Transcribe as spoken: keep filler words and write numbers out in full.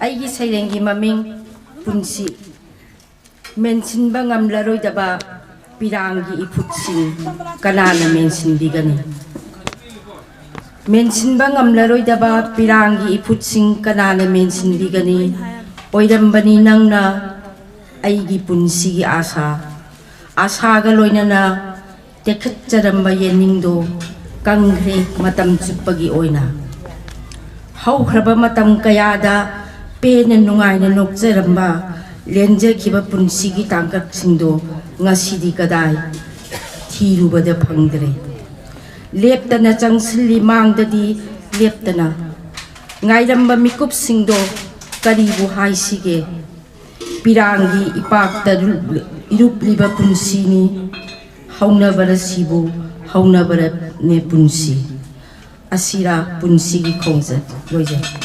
ꯑꯩꯒꯤ ꯁꯩꯔꯦꯡꯒꯤ ꯃꯃꯤꯡ ꯄꯨꯟꯁꯤ꯫ ꯃꯦꯟꯁꯤꯟꯕ ꯉꯝꯂꯔꯣꯏꯗꯕ ꯄꯤꯔꯥꯡꯒꯤ ꯏꯐꯨꯠꯁꯤꯡ ꯀꯅꯥꯅ ꯃꯦꯟꯁꯤꯟꯕꯤꯒꯅꯤ? ꯃꯦꯟꯁꯤꯟꯕ ꯉꯝꯂꯔꯣꯏꯗꯕ ꯄꯤꯔꯥꯡꯒꯤ ꯏꯐꯨꯠꯁꯤꯡ ꯀꯅꯥꯅ ꯃꯦꯟꯁꯤꯟꯕꯤꯒꯅꯤ? ꯑꯣꯏꯔꯝꯕꯅꯤ ꯅꯪꯅ ꯑꯩꯒꯤ ꯄꯨꯟꯁꯤꯒꯤ ꯑꯥꯁꯥ꯫ ꯑꯥꯁꯥꯒ ꯂꯣꯏꯅꯅ ꯇꯦꯛꯈꯠꯆꯔꯝꯕ ꯌꯦꯅꯤꯡꯗꯣ ꯀꯪꯈ꯭ꯔꯦ ꯃꯇꯝ ꯆꯨꯞꯄꯒꯤ ꯑꯣꯏꯅ꯫ ꯍꯧꯈ꯭ꯔꯕ ꯃꯇꯝ ꯀꯌꯥꯗ ꯄꯦꯟꯅ ꯅꯨꯡꯉꯥꯏꯅ ꯅꯣꯛꯆꯔꯝꯕ, ꯂꯦꯟꯖꯈꯤꯕ ꯄꯨꯟꯁꯤꯒꯤ ꯇꯥꯡꯀꯛꯁꯤꯡꯗꯣ ꯉꯁꯤꯗꯤ ꯀꯗꯥꯏ? ꯊꯤꯔꯨꯕꯗ ꯐꯪꯗ꯭ꯔꯦ꯫ ꯂꯦꯞꯇꯅ ꯆꯪꯁꯤꯜꯂꯤ ꯃꯥꯡꯗꯗꯤ ꯂꯦꯞꯇꯅ꯫ ꯉꯥꯏꯔꯝꯕ ꯃꯤꯀꯨꯞꯁꯤꯡꯗꯣ ꯀꯔꯤꯕꯨ ꯍꯥꯏꯁꯤꯒꯦ? ꯄꯤꯔꯥꯡꯒꯤ ꯏꯄꯥꯛꯇ ꯏꯔꯨꯞꯂꯤꯕ ꯄꯨꯟꯁꯤꯅꯤ꯫ ꯍꯧꯅꯕꯔ ꯁꯤꯕꯨ, ꯍꯧꯅꯕꯔꯅꯦ ꯄꯨꯟꯁꯤ꯫ ꯑꯁꯤꯔꯥ ꯄꯨꯟꯁꯤꯒꯤ ꯈꯣꯡꯆꯠ? ꯂꯣꯏꯖꯩ꯫